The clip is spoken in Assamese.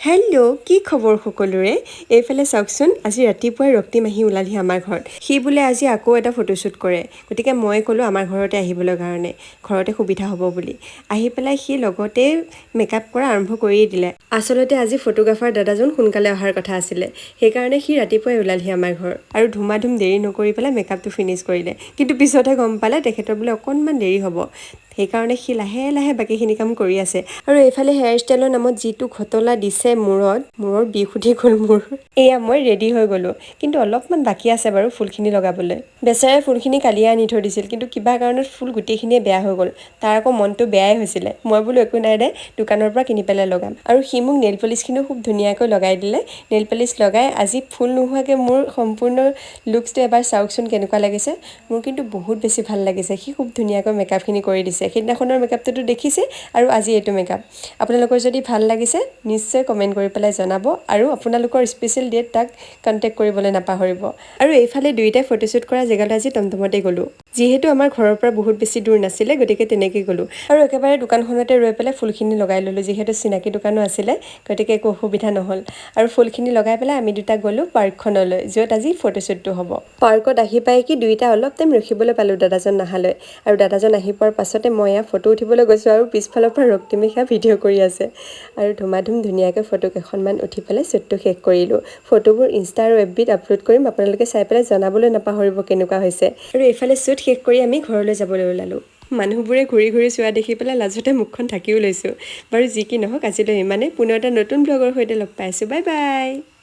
হেল্ল', কি খবৰ সকলোৰে? এইফালে চাওকচোন, আজি ৰাতিপুৱাই ৰক্তিম আহি ওলালহি আমাৰ ঘৰত। সি বোলে আজি আকৌ এটা ফটোশ্বুট কৰে। গতিকে মই ক'লোঁ আমাৰ ঘৰতে আহিবলৈ কাৰণে, ঘৰতে সুবিধা হ'ব বুলি। আহি পেলাই সি লগতে মেকআপ কৰা আৰম্ভ কৰিয়ে দিলে। আচলতে আজি ফটোগ্ৰাফাৰ দাদাজন সোনকালে অহাৰ কথা আছিলে, সেইকাৰণে সি ৰাতিপুৱাই ওলালহি আমাৰ ঘৰ আৰু ধুমাধুম দেৰি নকৰি পেলাই মেকআপটো ফিনিছ কৰিলে। কিন্তু পিছতহে গম পালে তেখেতৰ বোলে অকণমান দেৰি হ'ব, সেইকাৰণে সি লাহে লাহে বাকীখিনি কাম কৰি আছে। আৰু এইফালে হেয়াৰ ষ্টাইলৰ নামত যিটো ঘটলা দিছে মূৰত, মূৰৰ বিষ উঠি গ'ল মোৰ। এয়া মই ৰেডি হৈ গ'লোঁ, কিন্তু অলপমান বাকী আছে বাৰু ফুলখিনি লগাবলৈ। বেচেৰাই ফুলখিনি কালিয়ে আনি থৈ দিছিল, কিন্তু কিবা কাৰণত ফুল গোটেইখিনিয়ে বেয়া হৈ গ'ল। তাৰ আকৌ মনটো বেয়াই হৈছিলে। মই বোলো একো নাই দে, দোকানৰ পৰা কিনি পেলাই লগাম। আৰু সি মোক নেইল পলিচখিনিও খুব ধুনীয়াকৈ লগাই দিলে। নেইল পলিচ লগাই আজি ফুল নোহোৱাকৈ মোৰ সম্পূৰ্ণ লুকছটো এবাৰ চাওকচোন কেনেকুৱা লাগিছে। মোৰ কিন্তু বহুত বেছি ভাল লাগিছে। সি খুব ধুনীয়াকৈ মেকআপখিনি কৰি দিছে। সেইদিনাখনৰ মেকআপটোতো দেখিছে আৰু আজি এইটো মেকআপ। আপোনালোকৰ যদি ভাল লাগিছে, নিশ্চয় কমেণ্ট কৰি পেলাই জনাব আৰু আপোনালোকৰ স্পেচিয়েল ডেট তাক কণ্টেক্ট কৰিবলৈ নাপাহৰিব। আৰু এইফালে দুয়োটাই ফটোশ্বুট কৰা জেগালৈ আজি টমটমতে গ'লোঁ। যিহেতু আমাৰ ঘৰৰ পৰা বহুত বেছি দূৰ নাছিলে, গতিকে তেনেকৈ গ'লোঁ আৰু একেবাৰে দোকানখনতে ৰৈ পেলাই ফুলখিনি লগাই ল'লোঁ। যিহেতু চিনাকি দোকানো আছিলে, গতিকে একো অসুবিধা নহ'ল। আৰু ফুলখিনি লগাই পেলাই আমি দুটা গ'লোঁ পাৰ্কখনলৈ, য'ত আজি ফটোশ্বুটটো হ'ব। পাৰ্কত আহি পাই কি দুয়োটা অলপ টাইম ৰখিবলৈ পালোঁ দাদাজন নাহালৈ। আৰু দাদাজন আহি পোৱাৰ পাছতে মই এয়া ফটো উঠিবলৈ গৈছোঁ আৰু পিছফালৰ পৰা ৰক্তিমে সেয়া ভিডিঅ' কৰি আছে। আৰু ধুমাধুম ধুনীয়াকৈ ফটো কেইখনমান উঠি পেলাই শ্বুটটো শেষ কৰিলোঁ। ফটোবোৰ ইনষ্টা আৰু এফ বিত আপলোড কৰিম, আপোনালোকে চাই পেলাই জনাবলৈ নাপাহৰিব কেনেকুৱা হৈছে। আৰু এইফালে শ্বুট শেষ কৰি আমি ঘৰলৈ যাবলৈ ওলালোঁ। মানুহবোৰে ঘূৰি ঘূৰি চোৱা দেখি পেলাই লাজতে মুখখন ঢাকিও লৈছোঁ। বাৰু যি কি নহওক, আজিলৈ ইমানেই। পুনৰ এটা নতুন ব্লগৰ সৈতে লগ পাইছোঁ। Bye bye.